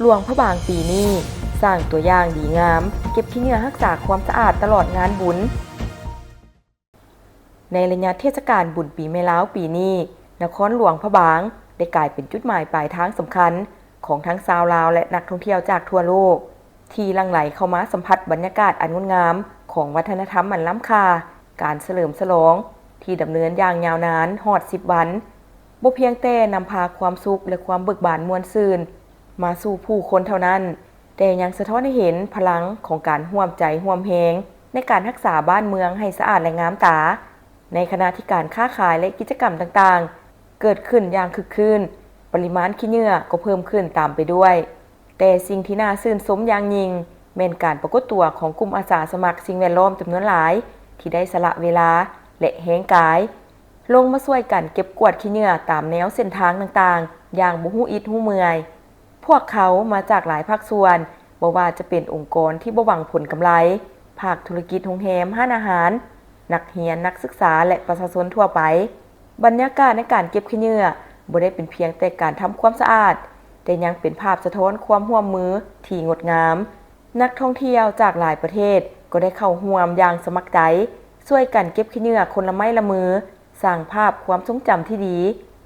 ຫຼວງພະບາງປີນີ້ ສ້າງຕົວຢ່າງດີງາມ ເກັບຂີ້ເຫຍື້ອຮັກສາຄວາມສະອາດຕະຫຼອດງານບຸນ. ໃນໄລຍະເທດສະການບຸນປີໃໝ່ລາວປີນີ້, ນະຄອນຫຼວງພະບາງໄດ້ກາຍເປັນຈຸດໝາຍປາຍທາງສຳຄັນຂອງທັງຊາວລາວ ແລະ ນັກທ່ອງທ່ຽວຈາກທົ່ວໂລກ ທີ່ຫຼັ່ງໄຫຼເຂົ້າມາສຳຜັດບັນຍາກາດອັນງົດງາມຂອງວັດທະນະທຳອັນລ້ຳຄ່າ, ການສະເຫຼີມສະຫຼອງທີ່ດຳເນີນຢ່າງຍາວນານຮອດສິບວັນ ບໍ່ພຽງແຕ່ນຳພາຄວາມສຸກ ແລະ ຄວາມເບີກບານມ່ວນຊື່ນມາສູ່ຜູ້ຄົນເທົ່ານັ້ນ, ແຕ່ຍັງສະທ້ອນໃຫ້ເຫັນພະລັງຂອງການຮ່ວມໃຈຮ່ວມແຮງໃນການຮັກສາບ້ານເມືອງໃຫ້ສະອາດ ແລະ ງາມຕາ, ໃນຂະນະທີ່ການຄ້າຂາຍ ແລະ ກິດຈະກຳຕ່າງໆເກີດຂຶ້ນຢ່າງຄຶກຄື້ນ, ປະລິມານຂີ້ເຫຍື້ອກໍເພີ່ມຂຶ້ນຕາມໄປດ້ວຍ. ແຕ່ສິ່ງທີ່ໜ້າຊື່ນຊົມຢ່າງຍິ່ງ ແມ່ນການປາກົດຕົວຂອງກຸ່ມອາສາສະໝັກສິ່ງແວດລ້ອມຈຳນວນຫຼາຍ ທີ່ໄດ້ສະຫຼະເວລາ ແລະ ແຮງກາຍ ລົງມາຊ່ວຍກັນເກັບກວາດຂີ້ເຫຍື້ອຕາມແນວເສັ້ນທາງຕ່າງໆ ຢ່າງບໍ່ຮູ້ອິດຮູ້ເມື່ອຍ. ພວກເຂົາມາຈາກຫຼາຍພາກສ່ວນ, ບໍ່ວ່າຈະເປັນອົງກອນທີ່ບໍ່ຫວັງຜົນກຳໄລ, ພາກທຸລະກິດໂຮງແຮມ, ຮ້ານອາຫານ, ນັກຮຽນ, ນັກສຶກສາ ແລະ ປະຊາຊົນທົ່ວໄປ. ບັນຍາກາດໃນການເກັບຂີ້ເຫຍື້ອບໍ່ໄດ້ເປັນພຽງແຕ່ການທຳຄວາມສະອາດ, ແຕ່ຍັງເປັນພາບສະທ້ອນຄວາມຮ່ວມມືທີ່ງົດງາມ. ນັກທ່ອງທ່ຽວຈາກຫຼາຍປະເທດກໍໄດ້ເຂົ້າຮ່ວມຢ່າງສະໝັກໃຈ, ຊ່ວຍກັນເກັບຂີ້ເຫຍື້ອຄົນລະໄມ້ລະມື, ສ້າງພາບຄວາມຊົງຈຳທີ່ດີ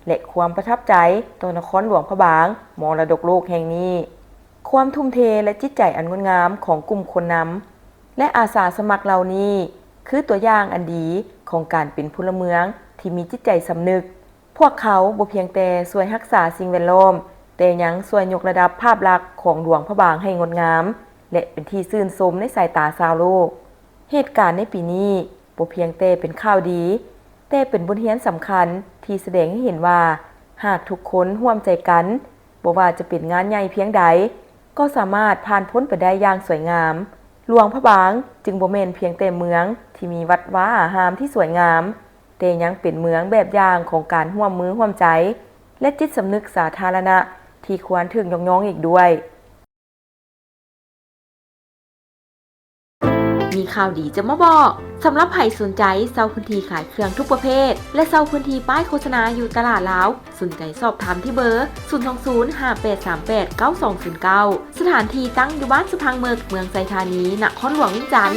ແລະ ຄວາມປະທັບໃຈຕໍ່ນະຄອນຫຼວງພະບາງ, ມໍລະດົກໂລກແຫ່ງນີ້. ຄວາມທຸ່ມເທ ແລະ ຈິດໃຈອັນງົດງາມຂອງກຸ່ມຄົນນຳ ແລະ ອາສາສະໝັກເຫຼົ່ານີ້ ຄືຕົວຢ່າງອັນດີຂອງການເປັນພົນລະເມືອງທີ່ມີຈິດໃຈສຳນຶກ. ພວກເຂົາບໍ່ພຽງແຕ່ຊ່ວຍຮັກສາສິ່ງແວດລ້ອມ, ແຕ່ຍັງຊ່ວຍຍົກລະດັບພາບລັກຂອງຫຼວງພະບາງໃຫ້ງົດງາມ ແລະ ເປັນທີ່ຊື່ນຊົມໃນສາຍຕາຊາວໂລກ. ເຫດການໃນປີນີ້ບໍ່ພຽງແຕ່ເປັນຂ່າວດີ, ແຕ່ເປັນບົດຮຽນສຳຄັນທີ່ສະແດງໃຫ້ເຫັນວ່າ ຫາກທຸກຄົນຮ່ວມໃຈກັນ, ບໍ່ວ່າຈະເປັນງານໃຫຍ່ພຽງໃດ, ກໍສາມາດຜ່ານພົ້ນໄປໄດ້ຢ່າງສວຍງາມ. ຫຼວງພະບາງຈຶ່ງບໍ່ແມ່ນພຽງແຕ່ເມືອງທີ່ມີວັດວາອາຮາມທີ່ສວຍງາມ, ແຕ່ຍັງເປັນເມືອງແບບຢ່າງຂອງການຮ່ວມມືຮ່ວມໃຈ ແລະ ຈິດສຳນຶກສາທາລະນະທີ່ຄວນຖືກຍົກຍ້ອງອີກດ້ວຍ. ມີຂ່າວດີຈະມາບອກ. ສຳລັບໃຜສົນໃຈເຊົ່າພື້ນທີ່ຂາຍເຄື່ອງທຸກປະເພດ ແລະ ເຊົ່າພື້ນທີ່ປ້າຍໂຄສະນາຢູ່ຕະຫຼາດລາວ, ສົນໃຈສອບຖາມທີ່ເບີ ສູນສອງສູນ ຫ້າແປດສາມແປດ ເກົ້າສອງສູນເກົ້າ. ສະຖານທີ່ຕັ້ງຢູ່ບ້ານສະພັງເໝິກ, ເມືອງໄຊທານີ, ນະຄອນຫຼວງວຽງຈັນ.